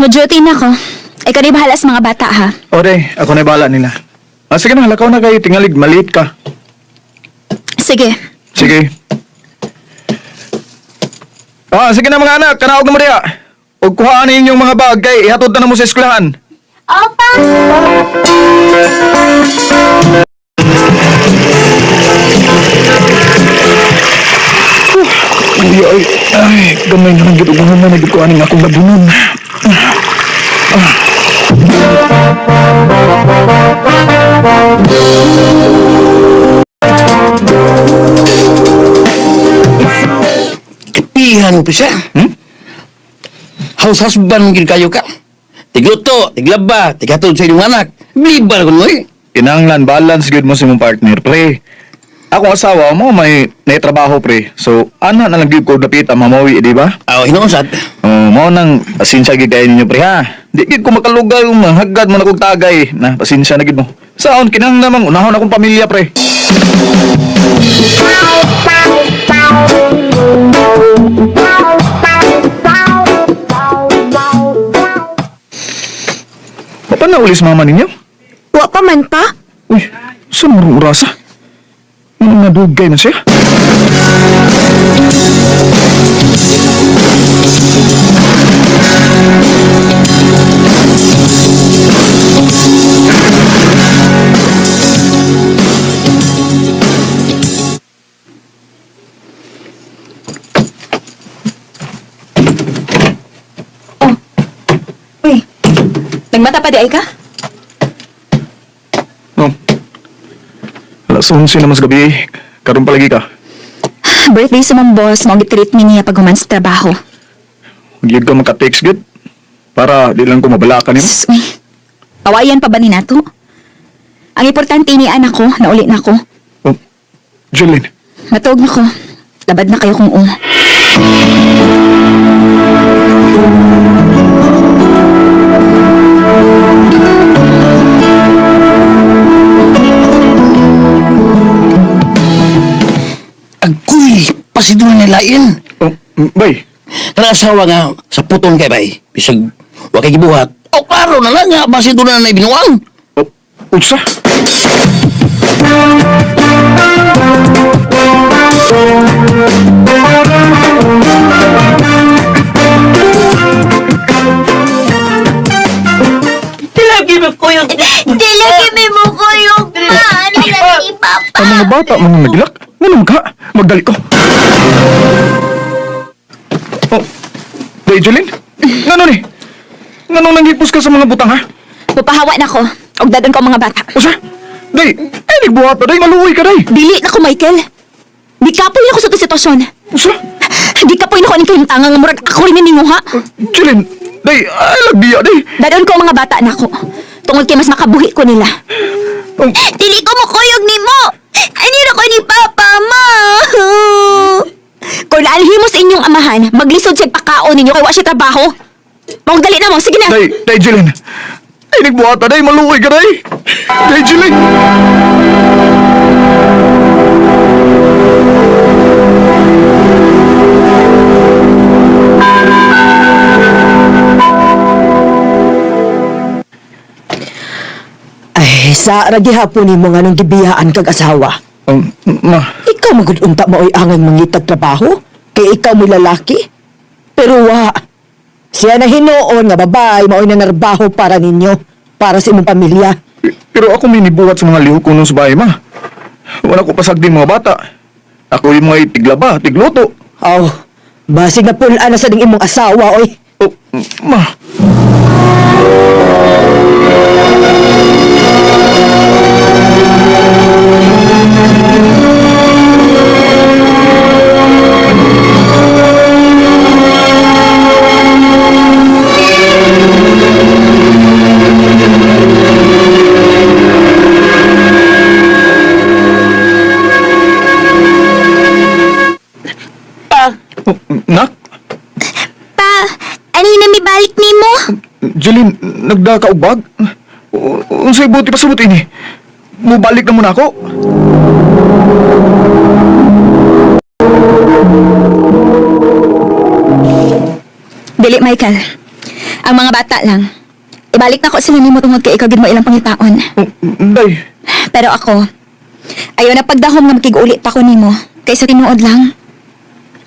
Mo-duty na ko. Ikaw na bahala sa mga bata, ha? O, day, ako na bahala nila. Ah, sige na, lakaw na kayo. Tingalig, maliit ka. Sige. Sige. Ah, sige na mga anak, kanaog na mo diya. Ug kuhaan ninyong mga bag kay ihatod na mo sa eskwelahan. Opa! Uy, ay, ay, gamay na lang gid og na gid ko aning akong labunon. Kapihan mo pa siya. Hmm? House husband gid kayo ka. Tigluto, tiglaba, tigatod sa inyong anak. Biliban ko mo eh. Kinahanglan balance gid mo sa imong partner, pre. Akong asawa mo may trabaho, pre. So, ana na lang gid ko dapit ang mamawi, di ba? Aw, hinuon sad. Oh, mo nang pasensya gid kayo ninyo, pre, ha. Di gid ko makalugay um, hagad mo na kog tagay. Na, pasensya na gid mo. Saon kinahanglan namang unahon akong pamilya, pre. Paano na uli sa mama ninyo? Wa pa man pa. Uy, saan mo orasa? Ano nadugay na siya? Uy, nagmata pa di ay ka? No. Alas 11 naman sa gabi. Karon palagi ka. Birthday sa mong boss, mao gitreat mi niya pag human sa trabaho. Magyud ka maka-text gyud. Para di lang ko mabala ka nimo. Sus, uy. Awayan pa ba ni nato? Ang importante ni anak ko, nauli na ko. Oh, Jeline. Matuog na ko. Labad na kayo kung oo. Agoy, pasido na nilain. Oh, bay. Kanang asawa nga, sa putong kay bay. Bisag, wa kay gibuhat. O klaro na lang nga, basido na na ibinuang. Oh, unsa? Dili may mo kuyog ma. Ano na ni Papa? Ang mga bata mga nagilak. Nganong ka? Magdali ko. Oh, day Jeline. Ngano ni? Nganong nanghipos ka sa mga butang ha? Pupahawa na ko. Og dadon ko ang mga bata. Usa? Day, ay nagbuhat na day, maluoy ka day. Dili na ko, Michael. Di kapoy na ko sa to sitwasyon. Usa? Di kapoy na ko aning kahimtangan nga murag ako rin ninguha. Jeline, day, ay lagbiya day. Dadon ko ang mga bata nako. Tungod kay mas makabuhi ko nila. Oh, Dili ko mo kuyog nimo. Ani ra ko ni Papa ma. Kung naalhi mo sa inyong amahan, maglisod siya pakaon ninyo kay wa siya trabaho. Maong dali na mo, sige na. Day, day Jeline. Ay nagbuhat na day, maluoy ka day. Day Jeline. Ay, sa ragihapon nimo nga nung gibiyaan kag asawa. Ma, Ikaw magud unta maoy angay mangitag trabaho kay ikaw mo lalaki. Pero wa siya na hinuon nga babae maoy na narbaho para ninyo, para sa imong pamilya. pero ako may nibuhat sa mga lihok ko nung sa bahay, ma. Wala ko pasagdi mga bata. Ako yung mga tiglaba, tigluto. Aw, basig na pulaan na sa ding imong asawa oy. Oh, ma. Pa, Oh, nak, Pa, ani na mi balik nimo? Jeline, nagda ka og bag? Unsay buti pa sa buti ni? Mubalik na muna ako. Dili, Michael. Ang mga bata lang. Ibalik na ko sila nimo tungod kay ikaw gid mo ilang pangitaon. Day, Pero ako, ayaw na pagdahom nga makig-uli pa ko nimo. Kaysa tinuod lang.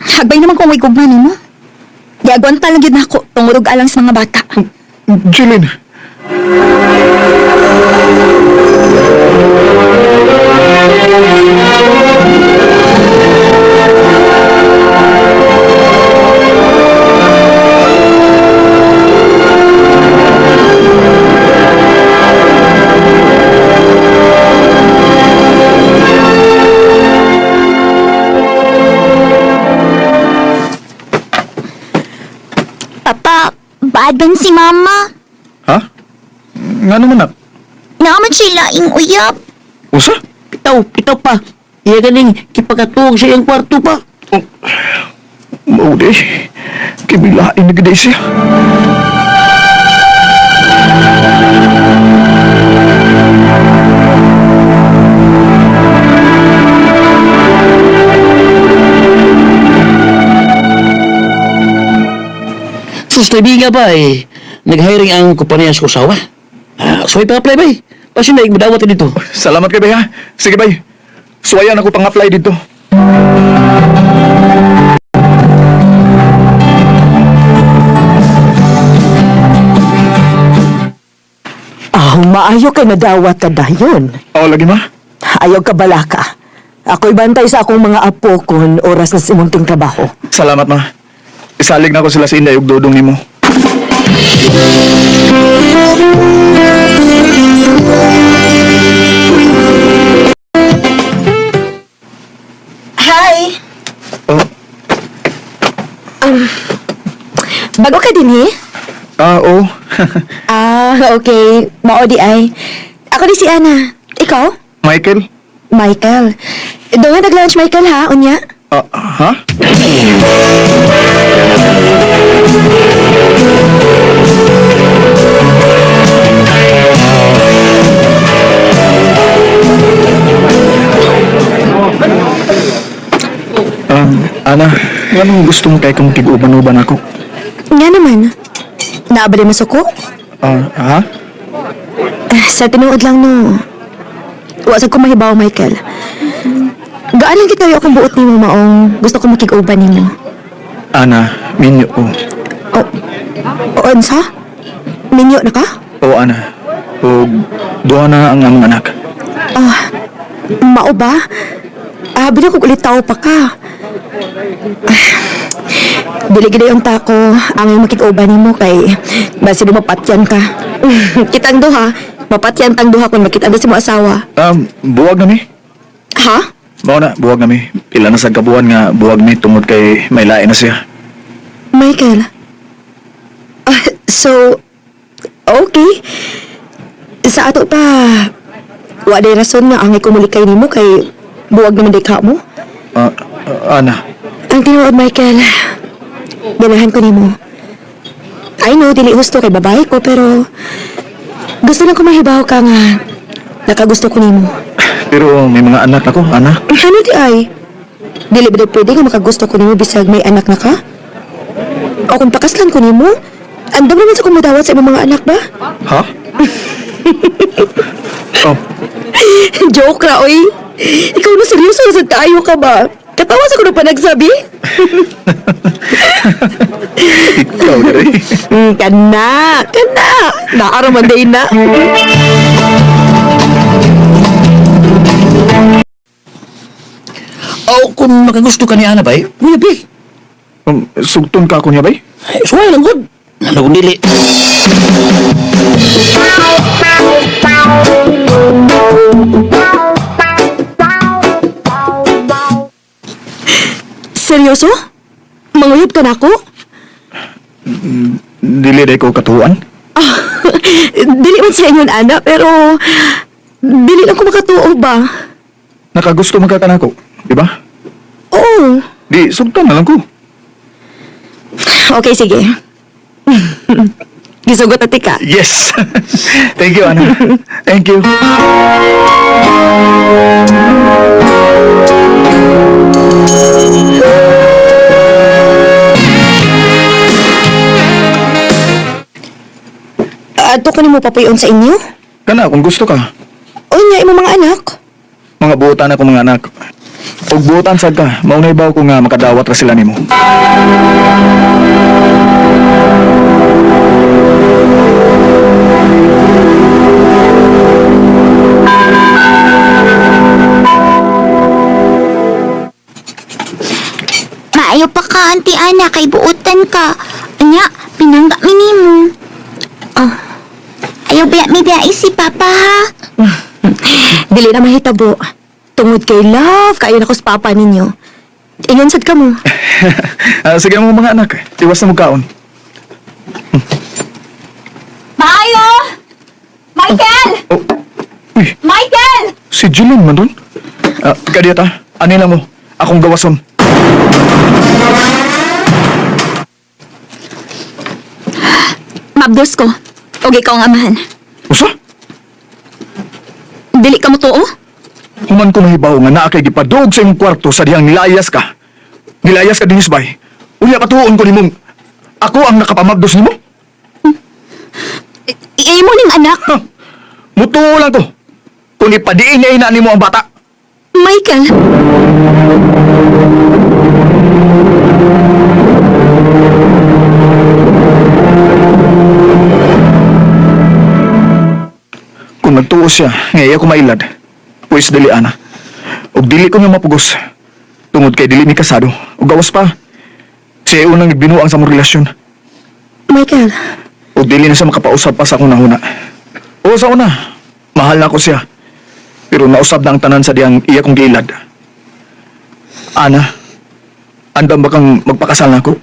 Hagbay naman kung may gugma nimo. Giagwanta lang gyud nako tungod og alang sa mga bata. Jeline. Papa, bad man si Mama. Ha? Nga naman nak? Naman siya laing uyab. Usa? Pitaw, pitaw pa. Iya ganing kipagatuog sa iyang kwarto pa. Oh, Mao di. Kibilain na gid siya. Sus, nga ba eh. Nag-hiring ang kumpanya sa kusawa. Ah, so ipa-apply ba eh. Pasin na igmadawat dito. Salamat kay bay ha. Sige bay. Suwayan ako pang-apply dito. Ah, maayo kay nadawat ka dayon. Oo, lagi ma. Ayaw ka balaka. Ako'y bantay sa akong mga apo kon oras na simunting trabaho. Salamat ma. Isalig na ko sila sa Inday ug dudong nimo. Hi! Oh, Bago ka din eh? ah, oo. Ah, okay. Mao di ay. Ako di si Ana. Ikaw? Michael? Michael. Doon nag-lunch, Michael, ha? Unya? Ah, ha? Ana, anong gusto mo kay kung kig-uban-uban ako? Nga naman. Naabali mo suko? Ah, ha? Ah, sa tinuod lang, no. Wa sad ko mahibaw, Michael. Gaan lang kita akong buot nimo maong gusto ko makig-uban nimo. Ana, minyo ko. O, unsa? Minyo na ka? Oo, Ana. O, duha na ang among anak. Ah, mao ba? Ah, bila kog ulit tao pa ka. Ah, dili gid yung tako ang makig-uban nimo kay basi mapatyan ka. Kitang duha, mapatyan tang duha kung makita na si mo asawa. Buwag na mi. Ha? Mao na, buwag na mi. Pila na sa kabuan nga buwag mi tungod kay may lain na siya. Michael. Ah, so, okay. Sa ato pa, wa day rason nga angay kumulikay nimo kay buwag naman day ka mo. Ah, ah, Ana, Ang tinuod, Michael, ganahan ko nimo. I know, dili gusto kay babae ko, pero gusto lang ko mahibaw ka nga nakagusto ko nimo. pero may mga anak ako, Ana. Ano di ay? Dili ba daw pwede nga makagusto ko nimo bisag may anak na ka? O kung pakaslan ko nimo, andam naman sa kumudawat sa imong mga anak ba? Ha? Oh, Joke ra, oy. Ikaw na seryoso na sa tayo ka ba? Katawa sa kuno pa nagsabi? ikaw diri. Kana, kana. Naaraman man day na. O kung makagusto ka ni Ana ba eh, kuya bi. Sugton ka ako niya bay? Ay, suway lang gud. Ano kung dili? Seryoso? Manguyab ka na ako? Dili day ko katuan. Ah, dili man siya ingon, ana, pero dili lang ko makatuo ba? Nakagusto man ka kanako, di ba? Oo. Di sugton na lang ko. Okay, sige. Gisugot na tika. Yes. Thank you, Ana. Thank you. ko nimo papuyon sa inyo? Kana kung gusto ka. Unya imo mga anak. Mga buotan ako mga anak. Og buotan sad ka, maunay ba ko nga makadawat ra sila nimo. Maayo pa ka, Auntie Ana, kay buutan ka. Anya, pinangga mi nimo. Oh. Ayaw biya mi biya si Papa ha. Dili na mahitabo. Tungod kay love, kayo na ko sa papa ninyo. Ingon sad ka mo. Ah, sige mo mga anak, iwas na mo kaon. Maayo! Michael! Oh. Uy, Michael! si Jeline man dun. Ah, kadiyata, ani lang mo, akong gawason. Mabdos ko. Og ikaw ang amahan. Usa? Dili ka mo tuo? Human ko nahibaw nga naa kay gipadog sa imong kwarto sa dihang nilayas ka. Nilayas ka dinis bay. Unya patuon ko nimong ako ang nakapamabdos nimo. Imo ning anak. Ha? Mutuo lang ko. Kung ipadiin niya ina nimo ang bata. Michael! Kung nagtuo siya, nga iya ko mailad. Pwes dili ana. Og dili ko nga mapugos. Tungod kay dili mi kasado. Og gawas pa. Siya unang nagbinuang sa mong relasyon. Michael, Og dili na siya makapausap pa sa akong nahuna. O sa una, mahal na ko siya. Pero nausab na ang tanan sa diyang iya kong giilad. Ana, andam ba kang magpakasal na ako?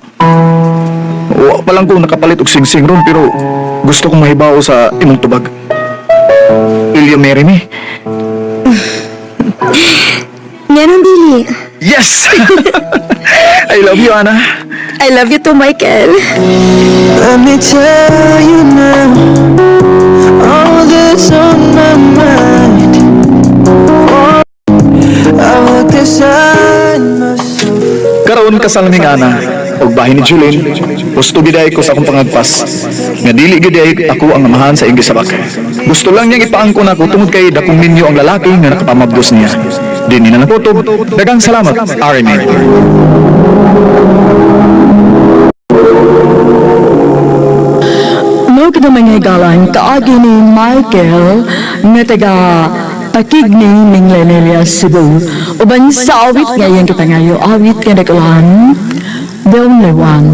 Wa pa lang ko nakapalit og singsing ron pero gusto kong mahibaw sa imong tubag. Will you marry me? nganong dili? Yes! I love you, Ana. I love you too, Michael. Let me tell you now all that's on my mind. Oh, I've looked inside myself. Karon kasal ning Ana og bahin ni Julin, gusto gid ay ko sa akong pangagpas. Nga dili gid ay ako ang amahan sa iyong gisabak. Gusto lang niyang ipaangkon ako tungod kay dakong ninyo ang lalaki nga nakapamabdos niya. Di ni na nakutob. Dagang salamat, RMN. Mo kita mga higalan, kaagi ni Michael nga taga Pakigni Minglenelia, Cebu. Uban sa awit ngayon kita ngayo, awit nga nagkuhan, The Only One.